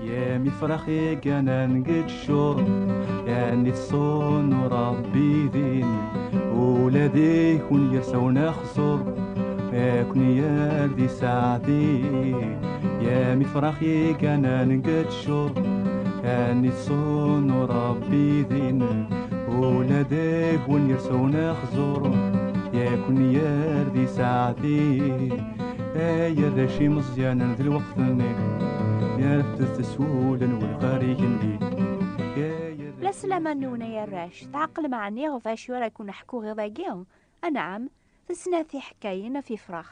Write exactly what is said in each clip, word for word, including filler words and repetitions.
Yam ifrax iganan deg ccur, yani teṣṣun u Ṛebbi din, ula d ikun yersawen axẓur, akun yar di saɛdi. Yam ifrax iganan deg ccur, yani teṣṣun u Ṛebbi din, ula d ikun yersawen axẓur, yakun yar di saɛdi. Ay arrac imeẓyanen d lweqt-nni, yerfed teswula n welxar igenni. Ay arrac La slama-nwen ay arrac, tɛeqlem ɛni ɣef acu ara ken-ḥkuɣ iḍ-agi? Anɛam, d snat tiḥkayin ɣef ifrax.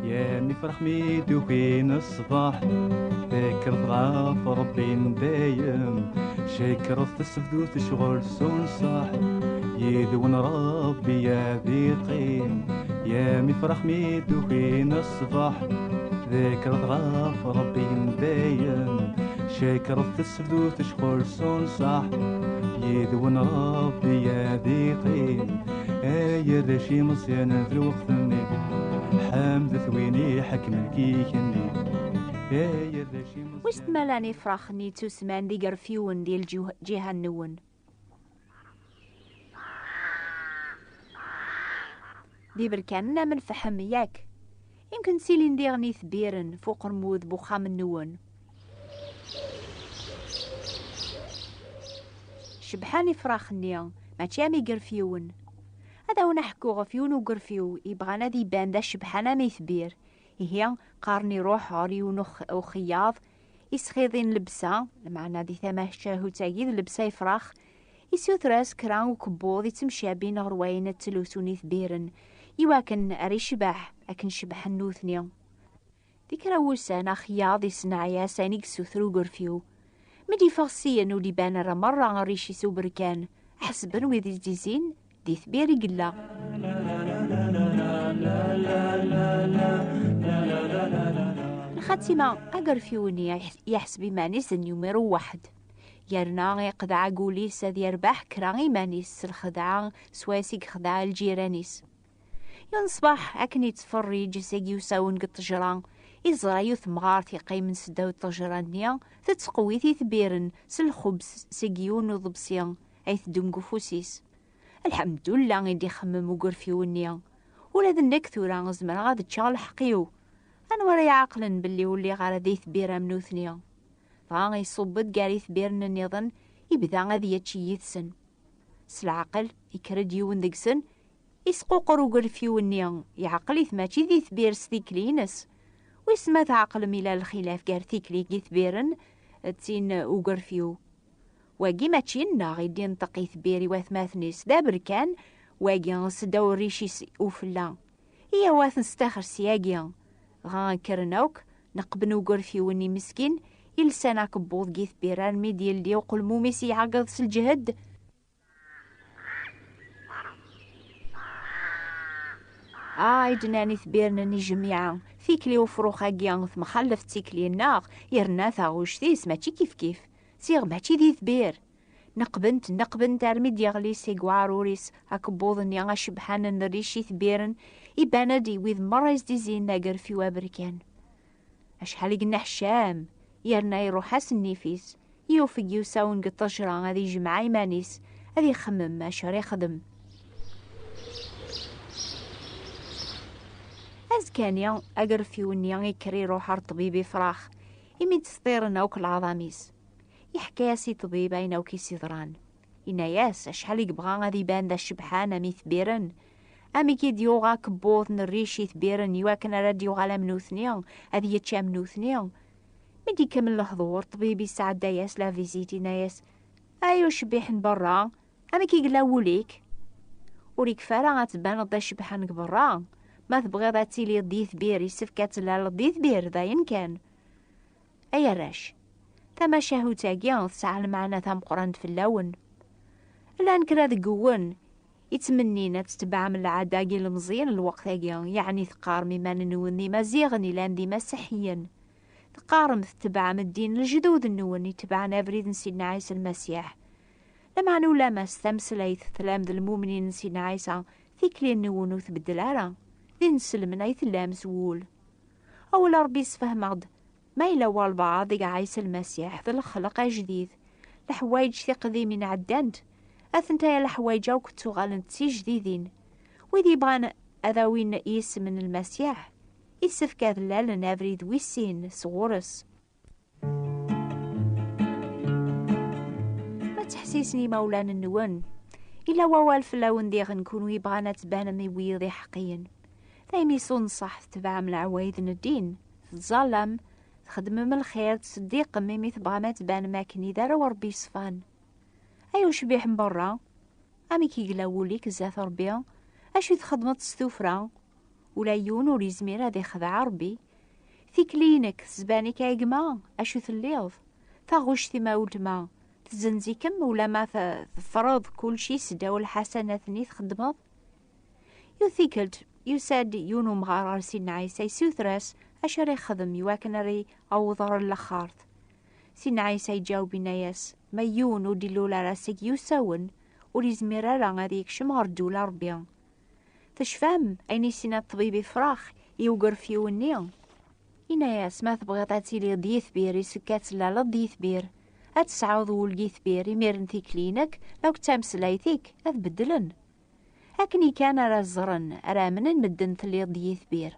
Yam ifrax mi d-ukin ṣṣbeḥ, tekkreḍ ɣef Ṛebbi n dayem, cekreḍ tasebdut ccɣel s unṣaḥ, yid-wen Ṛebbi ad iqqim. Yam ifrax mi d-ukin ṣṣbeḥ, tekkreḍ ɣef Ṛebbi n dayem, cekreḍ tasebdut ccɣel s unṣaḥ, yid-wen Ṛebbi ad iqqim. Ay arrac imeẓyanen d lweqt-nni, ḥemdet win iḥekmen deg igenni. Ay arrac imeẓyanen Wis tmala n ifrax-nni yettusman d igerfiwen di lǧiha-nwen? D iberkanen am lfeḥm, yak? Imken ttilin diɣen itbiren f uqermud n uxxam-nwen. Cebḥan ifrax-nni, mačči am igerfiwen. Ad awen-ḥkuɣ ɣef yiwen ugerfiw yebɣan ad iban d acebḥan am itbir. Ihi, qqaren iruḥ ɣer yiwen ux-, uxeyyaḍ, isxiḍin llebsa, lmeɛna di tamacahut-agi d llebsa ifrax, isuter-as kra ukebbuḍ ittemcabin ɣer wayen ad ttlusun itbiren, iwakken ara icbeḥ akken cebḥen nutni. Di kra wussan, axeyyaḍ isenneɛ-as ayen i yessuter ugerfiw. Mi d-iffeɣ syen, ur d-iban ara merra rric-is uberkan, ḥesben wid i d-izzin d itbir i yella. Lxatima, agerfiw-nni yeḥ-, yeḥseb iman-is d numiru waḥed. Yerna iqḍeɛ agul-is ad yerbeḥ kra iman-is s lxedɛa swayes i yexdeɛ lǧiran-is. Yiwen ṣṣbeḥ, akken yettferriǧ seg yiwsawen deg ṭṭejra, iẓra yiwet temɣart yeqqimen seddaw ṭṭejra-nni, tettqewwit itbiren s lxubz seg yiwen uḍebsi ay teddum deg ufus-is. Lḥemdullah, i d-ixemmem ugerfiw-nni. Ula d nekk tura zemreɣ ad ččeɣ lḥeqq-iw. Anwa ara iɛeqlen belli ur lliɣ ara d itbir am nutni? Dɣa iṣubb-d gar itbiren nniḍen, ibda ad yečč yid-sen. S leɛqel, ikker-d yiwen deg-sen, isquqer ugerfiw-nni, iɛqel-it mačči d itbir s tikli-ines. Wis ma tɛeqlem ila lxilaf gar tikli n yitbiren d tin n ugerfiw. Wagi mačči nneɣ i d-inṭeq itbir i watmaten-is, d aberkan, wagi seddaw rric-is ufella. Iyaw ad ten-staxer syagi. Dɣa kkren akk, neqben ugerfiw-nni meskin, ilsan akebbuḍ deg itbir armi d-yeldi uqelmum-is iɛeggeḍ s lǧehd. Ah, i d-nnan itbiren n ijemmiɛa, tikli ufrux-agi temxallef d tikli-nneɣ, yerna taɣuct-is mačči kifkif. Ziɣ mačči d itbir. Neqbent, neqbent armi d-yeɣli seg uɛrur-is akebbuḍ-nni acebḥan n rric itbiren, iban-d i wid merra yesdizin d agerfiw aberkan. Acḥal i yenneḥcam, yerna iruḥ-as nnif-is, yufeg yiwsawen deg ṭṭejra ad ijmeɛ iman-is, ad ixemmem acu ara ixdem. Azekka-nni, agerfiw-nni ikker iruḥ ar ṭṭbib ifrax, imi d-sṭiren akk leɛḍam-is. Iḥka-yas i ṭṭbib ayen akk i s-iḍran. Yenna-yas acḥal i yebɣa ad iban d acebḥan am itbiren. Amek i d-yuɣ akebbuḍ n rric itbiren iwakken ara d-yuɣal am nutni, ad yečč am nutni? Mi d-ikemmel lehdur, ṭṭbib isɛedda-yas la visite, yenna-yas: "Ay ucbiḥ n berra, amek i yella wul-ik? Ur ikfi ara ad tbaneḍ d acebḥan deg berra. Ma tebɣiḍ ad tiliḍ d itbir, yessefk ad tlaleḍ d itbir, d ayen kan." Ay arrac, tamacahut-agi tesɛa lmeɛna tameqqrant fell-awen. Llan kra deg-wen ittmennin ad tetebɛem lɛada-agi ilemẓiyen n lweqt-agi, yeɛni teqqarem iman-nwen d imaziɣen ilan d imasiḥiyen. Teqqarem tetebɛem ddin n lejdud-nwen itebɛen abrid n Sidna Ɛisa Lmasiḥ. Lameɛna ulamma s tameslayt tlam d lmumnin n Sidna Ɛisa, tikli-nwen ur tbeddel ara. D inselmen ay tellam s wul. Awal Ṛebbi yessefhem-aɣ-d Ma yella walbeɛḍ deg Ɛisa Lmasiḥ d lexleq ajdid, leḥwayeǧ tiqdimin ɛeddant, atenta leḥwayeǧ akk ttuɣalent d tijdidin. Wid yebɣan ad awin isem n Lmasiḥ, issefk ad lalen abrid wis sin sɣur-s. Ma ttḥessisen imawlan-nwen, illa wawal fell-awen diɣen kunwi yebɣan ad tbanem i wiyiḍ iḥeqqiyen. Daymi s unṣaḥ tetbeɛem leɛwayed n ddin, tettẓallam, txeddmem lxir, tettseddiqem imi tebɣam ad tbanem akken i d arraw n Ṛebbi yeṣfan. Ay ucbiḥ n berra, amek i yella wul-ik zdat Ṛebbi? Acu i txeddmeḍ s tuffra? Ula yiwen ur yezmir ad ixdeɛ Ṛebbi. Tikli-inek tezban-ik a gma, acu telliḍ? Taɣuct-im a weltma, tezzenz-ikem ulamma t-, teffreḍ kulci seddaw lḥasanat-nni txeddmeḍ? Yiwet tikkelt, yusa-d yiwen umɣar ɣer Sidna Ɛisa, yessuter-as acu ara yexdem iwakken ara yaweḍ ɣer laxert. Sidna Ɛisa iǧaweb, inna-yas, ma yiwen ur d-ilul ara seg yiwsawen, ur yezmir ara ad yekcem ɣer ddula Ṛebbi. Tecfam ayen i s-yenna ṭṭbib ifrax i ugerfiw-nni? Inna-yas, ma tebɣiḍ ad tiliḍ d yitbir, isek ad tlaleḍ d yitbir, ad tesɛuḍ wul n yitbir, imiren tikli-inek akked tameslayt-ik ad beddlen. Akken i kan ara ẓren, ara amnen medden telliḍ d yitbir.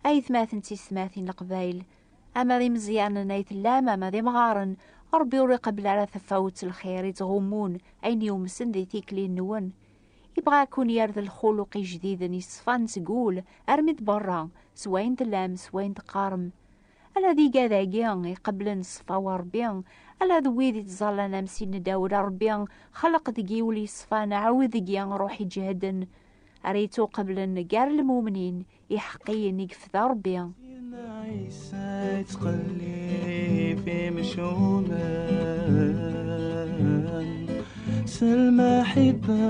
Aytmaten d tiyessetmatin n Leqbayel, ama d imeẓyanen ay tellam, ama d imɣaren, Ṛebbi ur iqebbel ara tafawet n lxir yettɣummun ayen yumsen di tikli-nwen. Yebɣa ad ken-yerr d lxuluq ijdiden yeṣfan seg wul armi d berra, s wayen tellam, s wayen teqqarem. Ala d igad-agi iqebblen ṣṣfa n Ṛebbi, ala d wid ittẓallan am Sidna Dawed, a Ṛebbi, xleq deg-i wul yeṣfan, ɛawed deg-i ṛṛuḥ iǧehden, ara yettuqeblen gar lmumnin iḥeqqiyen i yefda Ṛebbi. Sidna Ɛisa yettqellib imcumen s lmaḥibba,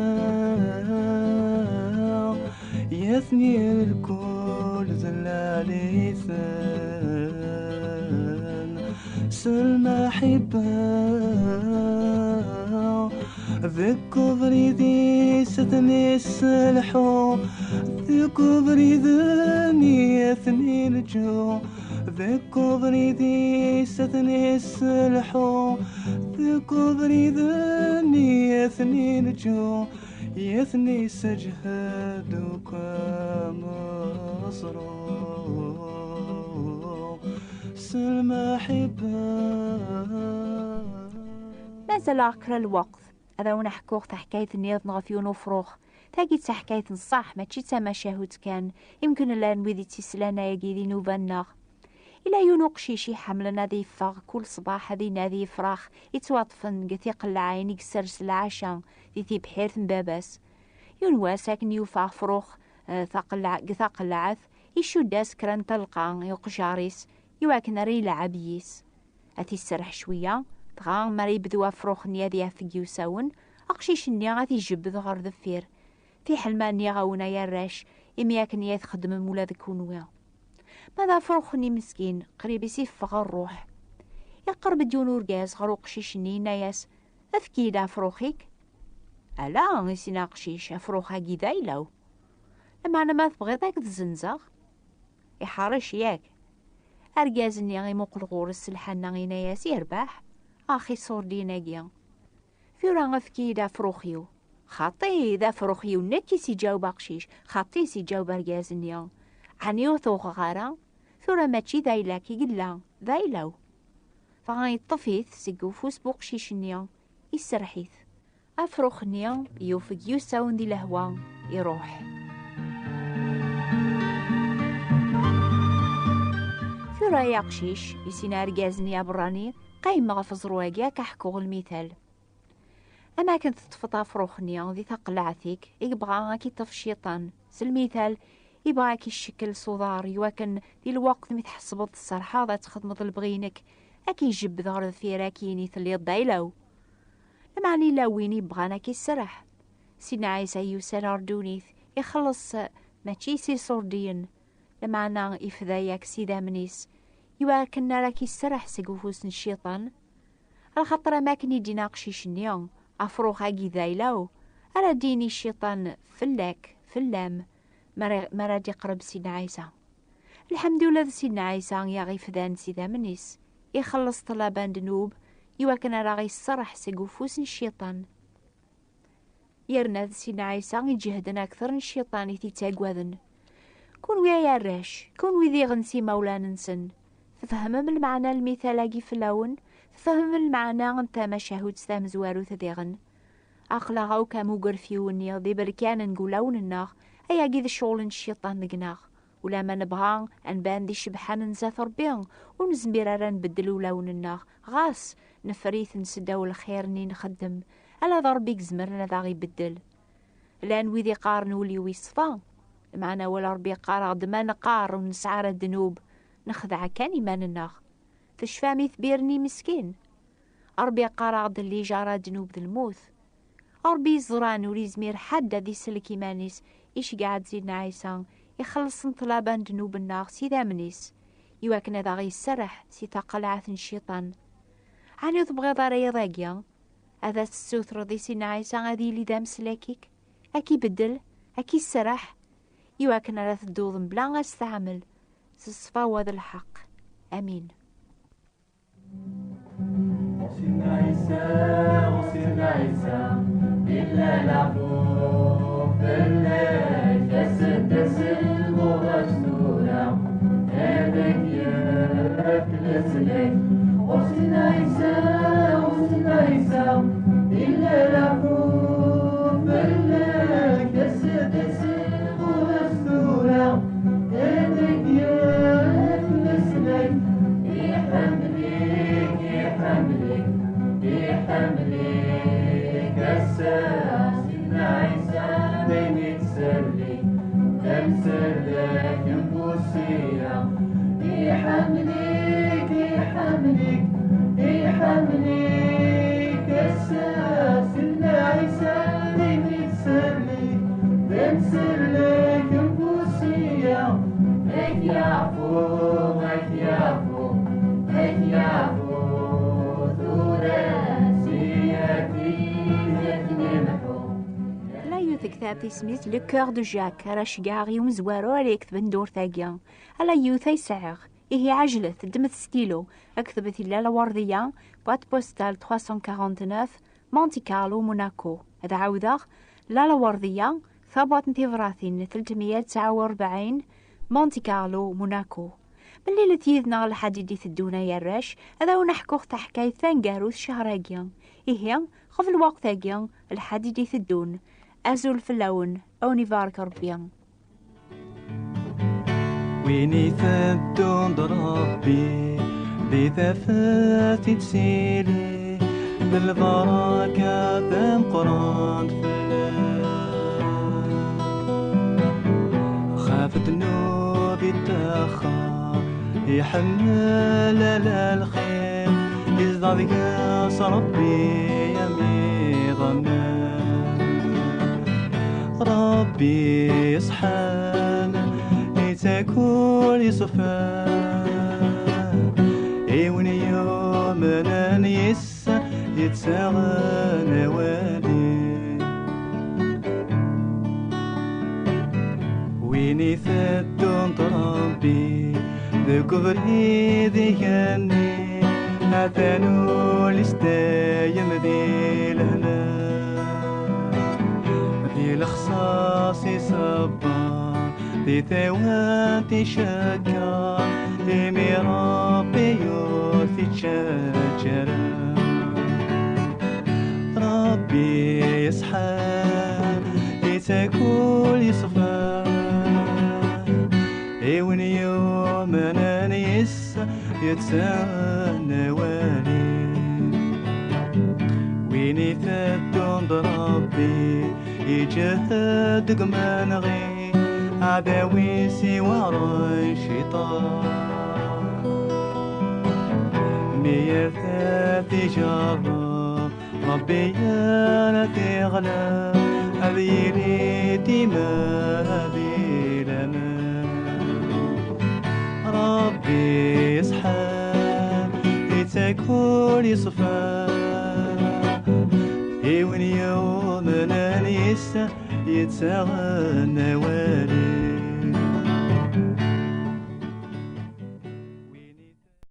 yatni lkul d llaliten s lmaḥibba. Deg ubrid-is ad ten-isselḥu, deg ubrid-nni ad ten-inǧu, deg ubrid-is ad ten-isselḥu, deg ubrid-nni ad ten-inǧu, ad ten-isseǧhed akk ameẓru s lmaḥibba. Mazal-aɣ kra n lweqt. Ad awen-ḥkuɣ taḥkayt nniḍen ɣef yiwen ufrux. Tagi d taḥkayt n ṣṣeḥ, mačči d tamacahut kan, imken llan wid i tt-islan ayagi di nnuba-nneɣ. Ila yiwen uqcic iḥemmlen ad yeffeɣ kul ṣṣbeḥ ad inadi ifrax yettwaṭṭfen deg tiqellaɛin i yessers lɛaca di tibḥirt n baba-s. Yiwen wass akken yufa afrux, eh, taqella-, deg taqellaɛt, icudd-as kra n talqa i uqjar-is iwakken ara yelɛeb yis. Ad t-iserreḥ cwiya, dɣa mi ara yebdu afrux-nni ad yaf deg yiwsawen, aqcic-nni ad t-ijebbed ɣer deffir. Fiḥel ma nniɣ-awen ay arrac, imi akken i txeddmem ula d kunwi. Ma d afrux-nni meskin, qrib i s-iffeɣ ṛṛuḥ. Iqerreb-d yiwen urgaz ɣer uqcic-nni, yenna-yas, efk-iyi-d afrux-ik. Ala, i s-yenna aqcic, afrux-agi d ayla-w. Lameɛna ma tebɣiḍ ad k-d-zzenzeɣ. Iḥerrec, yak? Argaz-nni imuqel ɣur-s s lḥanna, yenna-yas, yerbeḥ, ax iṣurdiyen-agi. Tura efk-iyi-d afrux-iw. Xaṭi, d afrux-iw nekk, i s-iǧaweb aqcic. Xaṭi, i s-iǧaweb argaz-nni. Ɛni ur t-uɣeɣ ara? Tura mačči d ayla-k i yella, d ayla-w. Dɣa yeṭṭef-it seg ufus n uqcic-nni, iserreḥ-it. Afrux-nni yufeg yiwsawen di lehwa, iruḥ. Tura ay aqcic, i s-yenna argaz-nni aberrani, qqim ɣef uẓru-agi ad k-ḥkuɣ lmital. Am akken teṭṭfeḍ afrux-nni di taqellaɛt-ik, i yebɣa ad k-iṭṭef cciṭan. S lmital, yebɣa ad k-icekkel s uḍar, iwakken di lweqt mi tḥesbeḍ tserrḥeḍ ad txedmeḍ lebɣi-inek, ad k-ijebbed ɣer deffir, ad k-yini telliḍ d ayla-w. Lameɛna yella win yebɣan ad k-iserreḥ. Sidna Ɛisa yusa-d ɣer ddunit, ixelleṣ mačči s iṣurdiyen, lameɛna ifda-yak s idammen-is, iwakken ara k-iserreḥ seg ufus n cciṭan. Axaṭer am akken i d-yenna aqcic-nni, afrux-agi d ayla-w, ara d-yini cciṭan fell-ak, fell-am, mi ara, mi ara d-iqreb Sidna Ɛisa. Lḥemdullah d Sidna Ɛisa i aɣ-ifdan s idammen-is, ixelleṣ ṭṭlaba n ddnub, iwakken ara ɣ-isserreḥ seg ufus n cciṭan. Yerna d Sidna Ɛisa iǧehden akter n cciṭan i t-ittaggaden. Kunwi ay arrac, kunwi diɣen s imawlan-nsen, tfehmem lmeɛna n lmital-agi fell-awen? Tfehmem lmeɛna n tamacahut tamezwarut diɣen? Aql-aɣ akk am ugerfiw-nni d iberkanen deg wulawen-nneɣ, ayagi d ccɣel n cciṭan deg-neɣ. Ulamma nebɣa ad nban d icebḥanen zdat Ṛebbi, ur nezmir ara ad nbeddel ulawen-nneɣ, ɣas neffer-iten seddaw lxir-nni nxeddem, ala d Ṛebbi i izemren ad aɣ-ibeddel. Llan wid iqqaren ul-iw iṣfa, lmeɛna awal Ṛebbi iqqar-aɣ-d ma neqqar ur nesɛi ara ddnub, nexdeɛ kan iman-nneɣ. Tecfam i tbir-nni meskin? Ṛebbi iqqar-aɣ-d llij ara ddnub d lmut. Ṛebbi yeẓran ur yezmir ḥedd ad isellek iman-is, iceggeɛ-d Sidna Ɛisa, ixelleṣ ṭṭlaba n ddnub-nneɣ s idammen-is, iwakken ad aɣ-yesserreḥ si taqelɛet n cciṭan. Ɛni ur tebɣiḍ ara iḍ-agi ad as-tessutreḍ i Sidna Ɛisa ad yili d ameslak-ik, ad k-ibeddel, ad k-isserreḥ, iwakken ara tedduḍ mebla ad s-tɛamel s ṣṣfawa d lḥeqq? Amin. Sidna Ɛisa, Sidna Ɛisa, yella leɛfu fell-ak, as-d, as-d, lmuṛad tura, ad ak-yefk leslak. Sidna Ɛisa, Sidna Ɛisa, yella leɛfu fell-ak, as-d, as-d, lmuṛad tura, ad ak-yefk leslak. Iḥemmel-ik, iḥemmel-ik, iḥemmel-ik, ass-a Sidna Ɛisa daymi yettserri, d amserdak n Buṣiyya. Iḥemmel-ik, iḥemmel-ik, iḥemmel-ik, ass-a Sidna Ɛisa daymi yettserri, d amserdak n Buṣiyya. Ad k-yeɛfu, ad k-yeɛfu, ad k-yeɛfu, tura si yat-i ad k-nemḥu. La Youth tektabt isem-is Le Cœur de Jacques, ara ceggɛeɣ i umezwaru ara yektben ddurt-agi. Ala yiwet ay sɛiɣ. Ihi ɛejlet, ddmet stylo, aktbet i Lalla Werdiya, boîte postale trois cent quarante-neuf, Monte Carlo, Monaco. Ad ɛawdeɣ, Lalla Werdiya, tabwaṭ n tibratin tletmeyya u tesɛa u rebɛin, Monte Carlo, Monaco. Mlilet yid-neɣ lḥad i d-iteddun ay arrac, ad awen-ḥkuɣ taḥkayt taneggarut ccher-agi. Ihi, ɣef lweqt-agi, lḥad i d-iteddun. Azul fell-awen, ad wen-ibarek Rebbi. Win iteddun d Rebbi, di tafat i d-tili, d lbaraka tameqqrant fell-as. Xaf ddnub ittaxxer, iḥemmel ala lxir, izdeɣ deg-s Rebbi am iḍemmen. Rebbi iṣḥan, ittak ul iṣfan, i win yumnen yis-s yettaɣen awali. Win iteddun d Rebbi deg ubrid igenni, atan ul-is dayem di lehna. Di lexṣaṣ iṣebber, di tawant icegger, imi Rebbi ur t-ittcaǧǧar. Rebbi yeṣḥan, ittak ul yeṣfan, i win yumnen yis-s yettaɣen awali. Win iteddun d Rebbi, iǧhed deg umenɣi, aɛdaw-is iweɛren cciṭan. Mi yertad ijerreb, Rebbi ara t-iɣleb, ad yili dima di laman. Rebbi yeṣḥan, ittak ul yeṣfan, i win yumnen yis-s yettaɣen awali.